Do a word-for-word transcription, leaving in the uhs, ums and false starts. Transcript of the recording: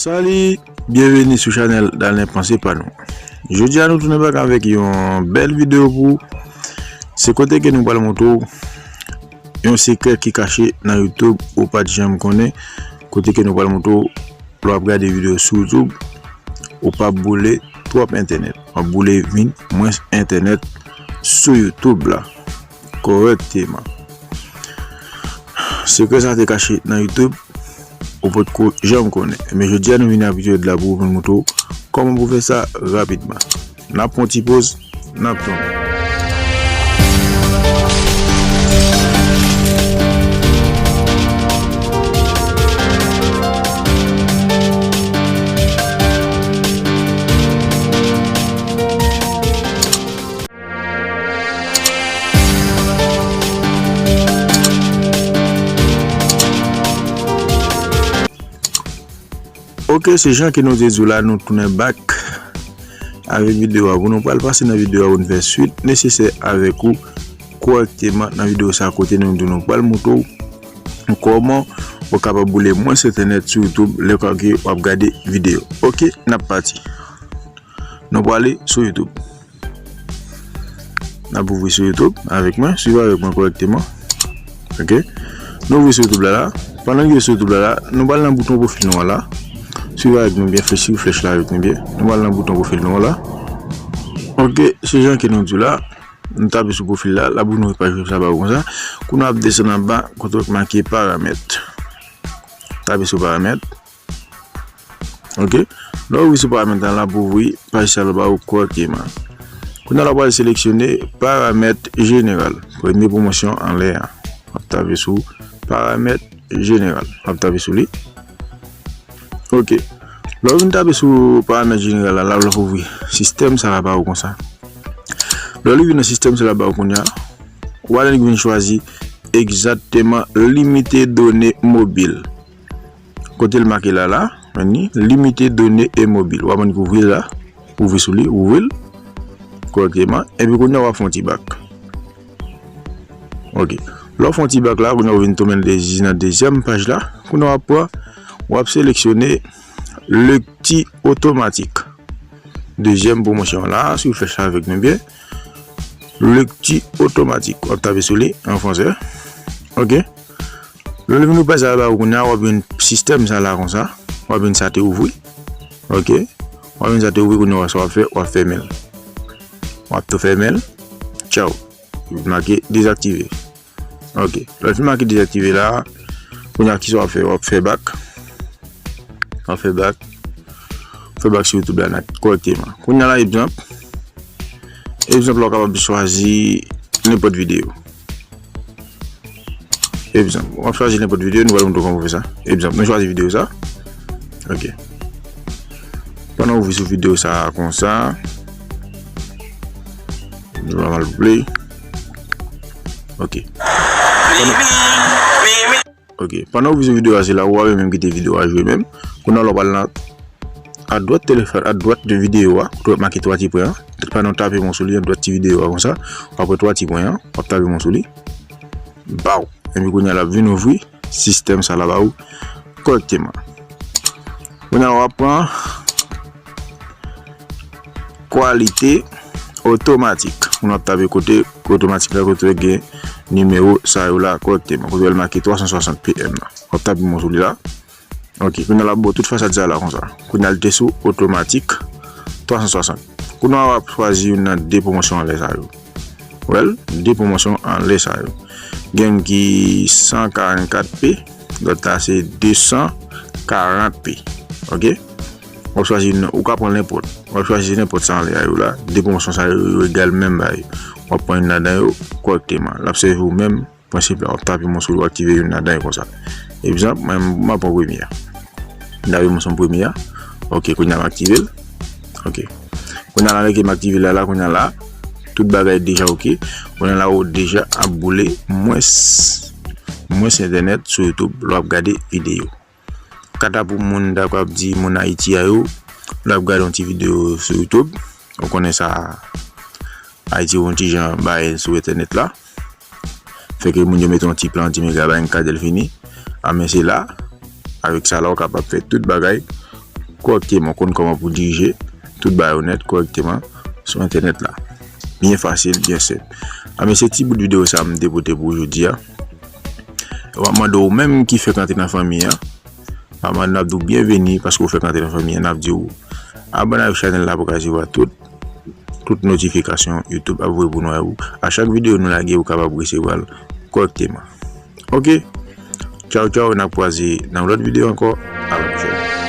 Salut, byenveni sou chanèl Dalen Panse Pa Nou. Jodi a nou tounen bak avèk yon bèl videyo pou ou. Se kote ke nou pral montre w yon sekrè ki kache nan YouTube ou pa t janm konnen. Kote ke nou pral montre w lè w ap gade videyo sou YouTube, ou p ap boule twòp entènèt. W ap boule vin mwens entènèt sou YouTube la kòrèkteman. Sekrè sa te kache nan YouTube, ou potko janm konnen. Men jodi a nou vin ak videyo la pou nou montre w kòman pou fè sa rapidman. N ap pran ti poz, n ap tounen. Ok, se jan ke nou te di w la, nou tounen bak avèk videyo a. Pou nou pral pase nan videyo a pou nou fè swit nesesè avèk ou kòrèkteman nan videyo sa kote nou di nou pral montre w kòman ou kapab boule mwens entènèt sou YouTube lè ke w ap gade videyo. Ok, n ap pati. Nou prale sou YouTube. N ap ouvri sou YouTube avèk mwen, swiv avèk mwen kòrèkteman. Ok. Nou ouvri sou YouTube la la. Pandan nou rive sou YouTube la la, nou pral nan bouton pwofil nou an la. Swiv avèk mwen byen, flèch, swiv flèch la avèk mwen byen. Nou pral nan bouton pwofil nou an la. Ok, se jan ke nou di w la. Nou tape sou pwofil la, l ap ouvri yon paj web sa ba ou konsa. Kounye a w ap desann anba, kote w make paramèt. Tape sou paramèt. Ok. Lè w rive sou paramèt la, l ap ouvri paj sa l ba ou kòrèkteman. Kounye a la, w pral seleksyone paramèt jeneral. Premye pwomosyon anlè a. W ap tape sou paramèt jeneral. W ap tape sou li. Ok. Lè w vin tape sou paramèt jeneral la, la, l ap ouvri sistèm sa la ba ou konsa. Lè li vin nan sistèm sa la ba ou kounye a, w a vin chwazi egzakteman limite done mobil. Kote l make la la, men ni limite done e mobil. W ap annik ouvri l la, ouvri sou li, ouvri l kòrèkteman. Epi kounye a w ap fè yon ti bak. Ok. Lè w fè yon ti bak la, kounye a w vin tounen l dezi nan dezyèm paj la. Kounye a w ap pran, w ap seleksyone lekti otomatik. Dezyèm pwomosyon la, swiv flèch la avèk nou byen. Lekti otomatik. W ap tape sou li an fransè. Ok. Lè w vin ouvri sa la, kounye a w ap jwenn sistèm sa la konsa. W ap jwenn sa te ouvri. Ok. W ap jwenn sa te ouvri, kounye a sa w ap fè, w ap fèmen l. W ap tou fèmen l. Tchaw. Li make dezaktive. Ok. Lè l fin make dezaktive la, kounye a kisa w ap fè? W ap fè bak. W ap fè bak. Fè bak sou YouTube la nèt kòrèkteman. Kounye a la, egzanp. Egzanp la, w kapab chwazi nenpòt videyo. Egzanp, w ap chwazi nenpòt videyo, nou pral montre w kòman w fè sa. Egzanp, nou chwazi videyo sa. Ok. Pandan w ouvri sou videyo sa konsa, nou va mal play. Ok. Pandan, ok. Pandan w ouvri sou videyo a, se la ou a menm kite videyo a jwe menm. Kounye a la w pral nan adwat telefòn, adwat de videyo a, kote w ap make twa ti pwen an. Pandan w tape men w sou li, adwat ti videyo a konsa, w ap wè twa ti pwen an, w ap tape men w sou li. Baw! Epi kounye a l ap vin ouvri sistèm sa la ba ou kòrèkteman. Kounye a w ap pran kwalite otomatik. Kounye a w ap tape kote otomatik la, kote gen nimewo sa yo la kòrèkteman. Kote w wè l make twa san swasant P M la. W ap tape men w sou li la. Ok, kounye a l ap ba w tout fasad sa la konsa. Kounye a l te sou otomatik twa san swasant. Kounye a w ap chwazi youn nan de pwomosyon anlè sa yo. Wè l, de pwomosyon anlè sa yo. Gen ki san karannkat P, lòt la se de san karant P. Ok? W ap chwazi youn nan, ou ka pran nenpòt. W ap chwazi nenpòt sa anlè a yo la. De pwomosyon sa yo, yo egal menm bagay. W ap pran youn ladan yo kòrèkteman. L ap sèvi w menm. Prensip la, w ap tape men w sou li, w aktive youn ladan yo konsa. Egzanp, mwen, m ap pran premye a. M tape men w sou premye a. Ok, kounye a m aktive l. Ok. Kounye a la, lè ke m aktive l la, la, kounye a la, tout bagay deja ok. Kounye a la, ou deja ap boule mwens, mwens entènèt sou YouTube lè w ap gade videyo. Kanta pou moun dakò ap di moun Ayiti a yo, lè w ap gade yon ti videyo sou YouTube, ou konnen sa, Ayiti yon ti jan bay sou entènèt la. Fè ke moun yo mete yon ti plan, yon ti megabay, kantèl fini. A men se la, avèk sa la, ou kapab fè tout bagay kòrèkteman, konn kòman pou dirije tout bagay ou nèt kòrèkteman sou entènèt la. Byen fasil, byen senp. A, men se ti bout videyo sa m te pote pou jodi a. W ap mande w menm ki fèk antre nan fanmi an. W ap mande, n ap di w byenveni paske w fèk antre nan fanmi an. N ap di w abòne avèk chanèl la pou w ka resevwa tout, tout notifikasyon YouTube ap voye pou nou a ou. A chak videyo nou lage, ou kapab resevwa l kòrèkteman. Ok? Tchaw, tchaw, n ap kwaze nan lòt videyo ankò. A la pwochèn.